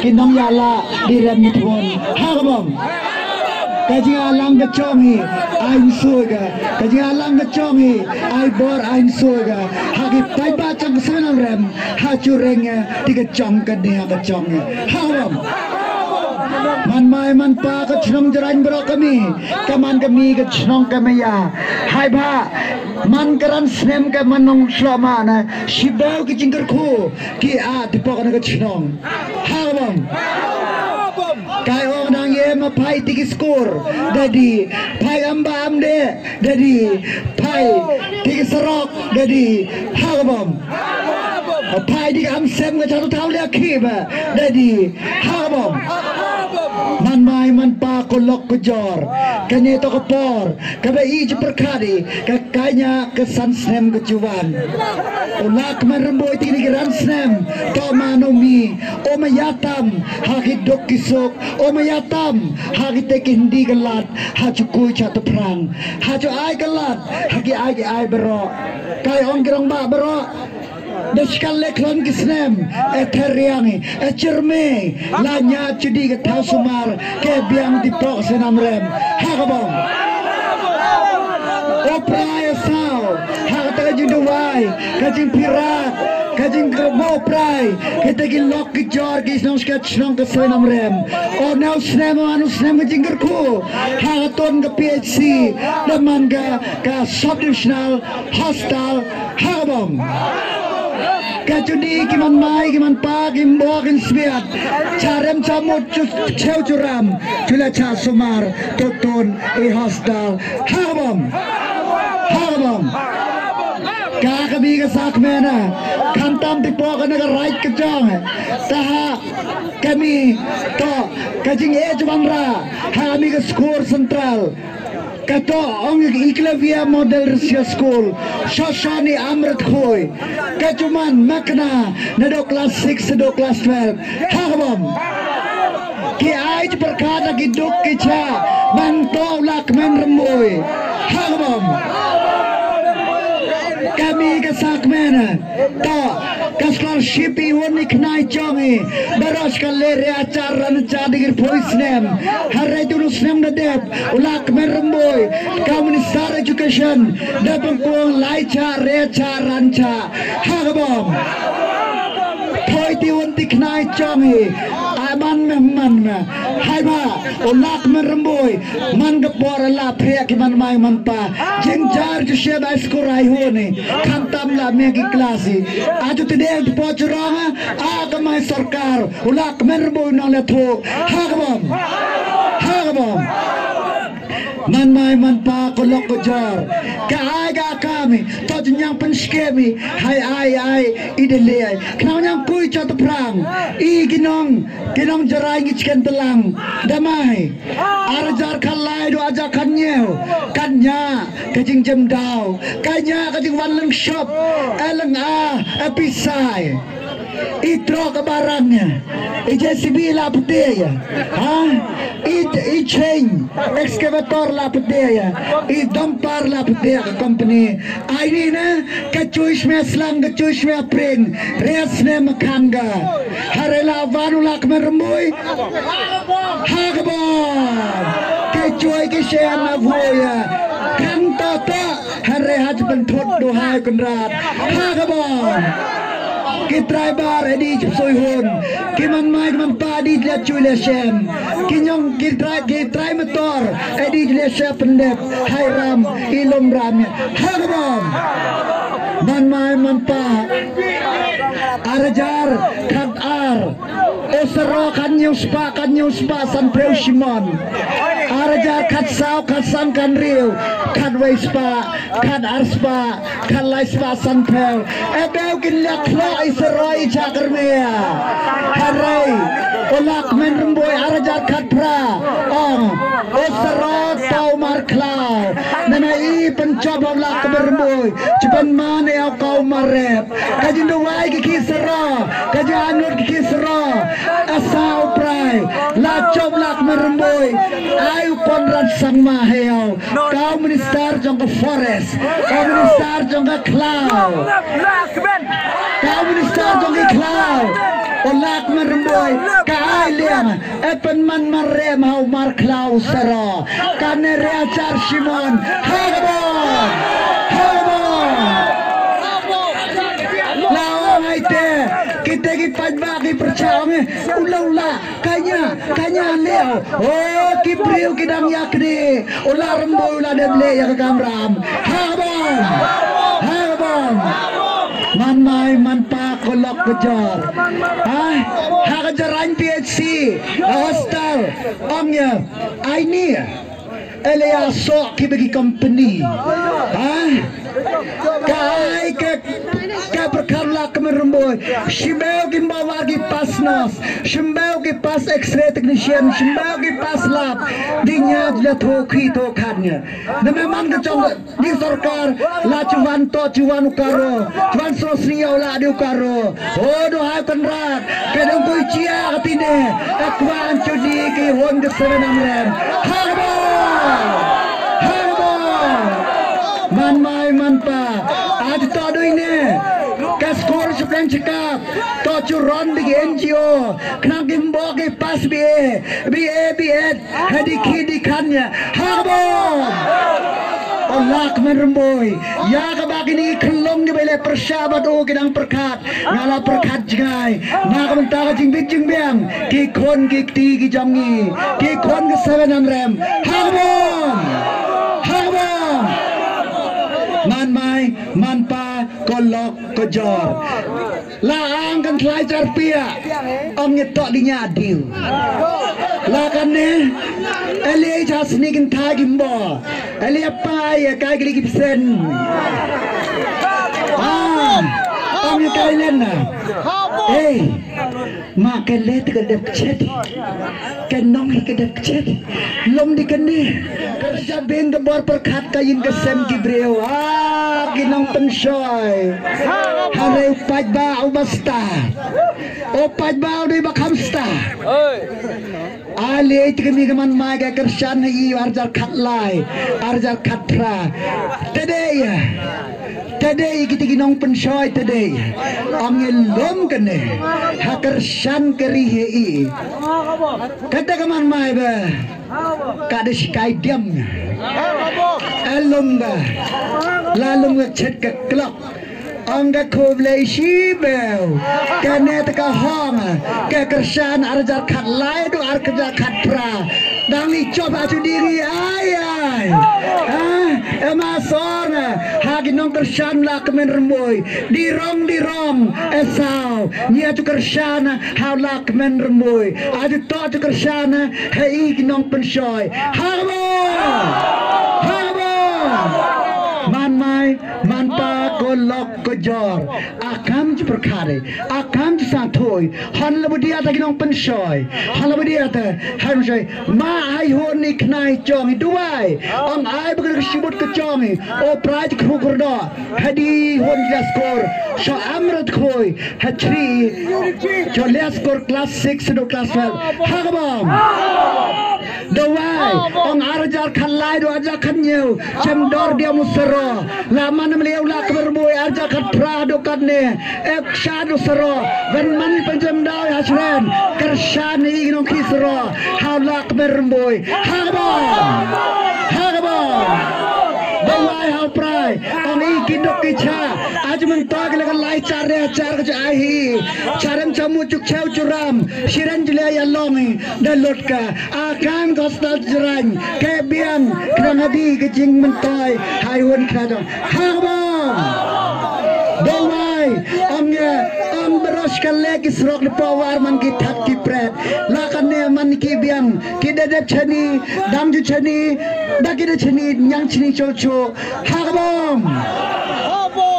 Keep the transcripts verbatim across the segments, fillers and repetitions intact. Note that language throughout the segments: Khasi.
Ki nongïalah di rem ni thun. Ha ka bom. Ka jingïalang ka jong hi ai sui ka. Ka jingïalang ka jong hi ai bor ai sui ka. Ha ki paidbah jong ka Sohryngkhoi Nongrem ha jureng, eh, di ka jong ka nia ka jong, eh. Ha ka bom. Man mai man pa ka chnong Jrain baroh ka mih. Ka man ka mih ka chnong ka mih ïa. Hai ba man ka ran snem ka man nong shlama na. Shibun ki jingkyrkhu ki ai tipok na ka chnong. Ha ka bom. Kai ong nang ïa ma phai ti ki skur. Dadi phai am ba am de. Dadi phai ti ki sarok. Dadi ha ka bom. Phai ti ki am sem ka jadu tau le ki ba. Dadi ha ka bom. Man mai man pa ko lok ko jor. Kane to ka por. Kaba i ju pyrkhat i ka kaiña ka san snem ka ju wan. U Lahkmen Rymbui, tini ki ran snem to mano mi. O ma ïatam ha ki duk ki suk. O ma ïatam ha ki te ki hynda ka lad. Ha ju kui cha tu phrang. Ha ju ai ka lad ha ki ai ki ai baroh. Kai ong ki rangbah baroh. Da shikal le khlon ki snem, e theriang, e chirme, la ñiad judi ka thaw sumar, ke biang tipok Sohryngkhoi Nongrem. Ha ka bom. O prai e saw, ha kata ka jingduwai, ka jingpyrat, ka jingkyrmo prai, kita ki lok ki jor ki shnong shkat shnong ka Sohryngkhoi Nongrem. O neu snem, o anu snem ka jingkyrkhu, ha ka ton ka P H C, da man ka, ka sub divisional, Hostel, ha ka bom. Ka judi ki man mai, ki man pa, ki mbo, ki sbiat. Cha rem cha mut, chu, chew chu ram. Chu la cha sumar, tu tun, i hostel. Ha ka bom. Ha ka bom. Ka ka bi ka sak mena. Khamtam tipok na ka right ka jong. Taha ka mi to ka jingeh jubang ra. Ha mi ka skur central. Kato ong Eklavya Model Residential School, Shosoni Amrit Khoi. Ka ju man makna naduh class six naduh class twelve. Ha ka bom. Ki ai ju pyrkhat ki duk ki cha. Ban to Lahkmen Rymbui. Ha ka bom. Ka mi ka sak mena. To, ka scholarship i hun i khnai jong i. Baroh shkale re achar ran achar degree poi snem. Hare tu snem da dep. U Lahkmen Rymbui. Ka Minister Education. Da pengkong lai cha re cha ran cha. Ha ka bom. Poi ti hun ti khnai jong i. Ai man me man me. Hai ba. U Lahkmen Rymbui. Man ka por la phek ki man mai man pa. Jingjar ju shia bai skur ai huni. Khamtam la me ki klasi. Aju tede ti po churanga. A ka mai sorkar. U Lahkmen Rymbui nong le thu. Ha ka bom. Ha ka bom. Man mai man pa ko lok ko jor. Ka ai ka kami. To ju nyang pen skemi. Hai ai ai. I de le ai. Khnang nyang kui cha tu prang. I ki nong. Ki nong jarai ngi chicken telang. Damai. Ar hajar khatlai du hajar khatñiew. Khatñia ka jingjem daw. Khatñia ka jingwan leng shop. E leng a, e pisai. I trok ka barang nia. I J C B la pete ïa. Ha? I, i chain excavator la pete ïa. I dumper la pete ïa ka company. Ai ni na ka chui shme slang ka chui shme pring. Res ne makanga. Hare la vanu Lahkmen Rymbui. Ha ka bom. Ke choi ke shem na voya. Kan to to. Hare ha chpen thot do hai Konrad. Ha ka bom. Ki driver edi chip soi hun. Ki man mai ki man pa di le chui le shem. Ki nyong ki drai ki drai motor edi le shem pendep. Hai ram ilom ram ya. Ha ka bom. Man mai man pa. Ar hajar khat ar. O sero khat hynñiew spah, khat hynñiew spah sanphew shimon. Ar hajar khat saw, khat san, khat hynriew, khat wei spah, khat ar spah, khat lai spah sanphew. E bew kin lek khlok i sero i cha kyrmia. Hare. O Lahkmen Rymbui ar hajar khat phra. Ong. O sero tau mar khlaw. Nana i pynchop o Lahkmen Rymbui. Chipan man e au kau mar rep. Ka jingduwai ki ki sero, ka jinganud ki ki sero. Asa u prai, la chop Lahkmen Rymbui. Ai u Konrad Sangma heo. Kau minister jong ka forest. Kau minister jong ka khlaw. Kau minister jong ka khlaw. O la kmen rymbui, ka ai liang, e pynman marem ha u markhlaw sero. Kane re achar Shimon, ha ka bom, ha ka bom. La ong ai te, kite ki paidbah ki pyrchah ong, u la u la, kane, kane leo. O ki briew ki dang ïa kane. U la rymbui u la dep leh ïa ka kamram. Ha ka bom. Ha ka bom. Man mai man pa ko lok ko jor. Ha, ha ka Jarain P H C. Ha hostel. Ong ïa. Ai ni. Elia sok ki bagi company. Ha? Ka ai ka, ka pyrkhat la kmen rymbui. Shibeu ki bawa ki pass nurse. Shibeu ki pass X-ray technician. Shibeu ki pass lab. Di nya la tho khi tho khan nya. Na me man ka chong di sorkar la chuan to chuan u karo. Chuan so sri la di u karo. O do ha Konrad. Ka dang koi chia ka tine. Ka kwan chu di ki hon ka seven amrem. Ha ka bom. Ha ka bom. Man mai man pa. Aji to do ine. Ka skor chu kan chikap. To chu ron di ki N G O. Khnang ki mbo ki pass B A. B A, B Ed. Ha di khi di khan nya. Ha ka bom. O la kmen rymbui. Ïa kaba kine ki khyllung ki ba leh pyrshah bad u ki dang pyrkhat. Nga la pyrkhat jngai. Na ka bynta ka jingbit jingbiang. Ki khun ki kti ki jong ngi. Ki khun ki seven amrem. Ha ka bom. Ha ka bom. Man mai, man pa, ko lok, ko jor. La ang kan thlai jar pia. Ong ngi tok di nya diu. La kane. Eli jas ni kan thai gimbo. Eli apa ya kai gili gipsen. Ah. Ong ngi kai len na. Hey. Ma ke le te ka dep chet. Ka nong hi ka dep chet. Lom di kane. Ka ja beng ka bor pyrkhat ka yin ka sem ki briew. Ah, ki nong pynshoi. Hare u paidbah u ba star. O paidbah u dei ba kham star. Ale te ka mi ka man mai ka kyrshan ha i arjar khat lai. Arjar khat phra. Te dei. Te dei kiti ki nong pynshoi te dei. Ong ngi lum kane. Ha kyrshan ka ri hi i. Kata ka man mai ba. Ka dei shikai diam. E lum ba. La lum ka chet ka klok. Ong ka khublei shibeu. Kane te ka hong. Ka kyrshan arjar khat lai du arjar khat phra. Dang li chop ha chu diri ai ai. Ha, e ma sor nga. Ha ki nong kyrshan la kmen rymbui. Di rong di rong. E saw. Ngi ha chu kyrshan ha la kmen rymbui. Ha chu to chu kyrshan ha i ki nong pynshoi. Ha ka bom. Ha ka bom. Man mai man pa ko lok ko jor. Akam chu pyrkhat. Akam chu sa thoi. Han la budi ata ki nong pynshoi. Han la budi ata. Han shoi. Ma hai hon ni khnai chong hi duwai. Ong ai ba ka shibut ka chong hi. O prai ka khu kurdo. Hadi hon la skor. Sho amrat khoi. Ha chri. Cho la skor class six do class twelve. Ha ka bom. Duwai. Ong arjar khat lai do arjar khat nyeu. Chem dor dia musaro. La man nam leu la kmer boi arjar khat phra do kat ne. Ek sha do saro. Wen man pan chem dau ya shren. Kyrshan i nong ki saro. Ha la kmer boi. Ha ka bom. Ha ka bom. Duwai ha prai. Ong i ki dok ki cha. Aj man to ki la ka lai char re char ka cha ai hi. Charam chamu chuk cheu churam. Shiran jule ya long hi. Da lot ka. Akan gospel jrang ke biang krang adi ke jing mentai hai won kradong. Ha ka bom. Dawai ang ya ang beros ka lek isrok de pawar man ki thak ki pret. La kane man ki biang ki dedep chani dang ju chani da ki de chani nyang chani cho cho. Ha ka bom.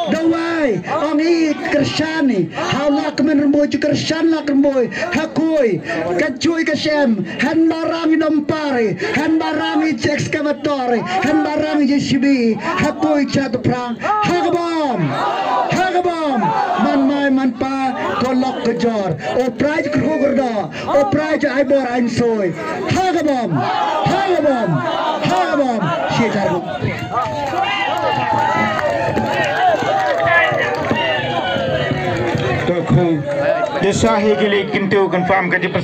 Dawai ong i kyrshan i ha la kmen remboi chu kyrshan la kmen remboi ha koi ka chui ka shem. Han barang i dom pari, han barang i excavator, han barang i J C B, ha koi cha tu prang. Ha ka bom. Ha ka bom. Man mai man pa ko lok ko jor. O prai chu kru kurdo. O prai chu ai bor ai soi. Ha ka bom. Ha ka bom. Ha ka bom. Shi jar bom. Ka khu. Jasa hi ki lei kyntu confirm ka jingpyrshah.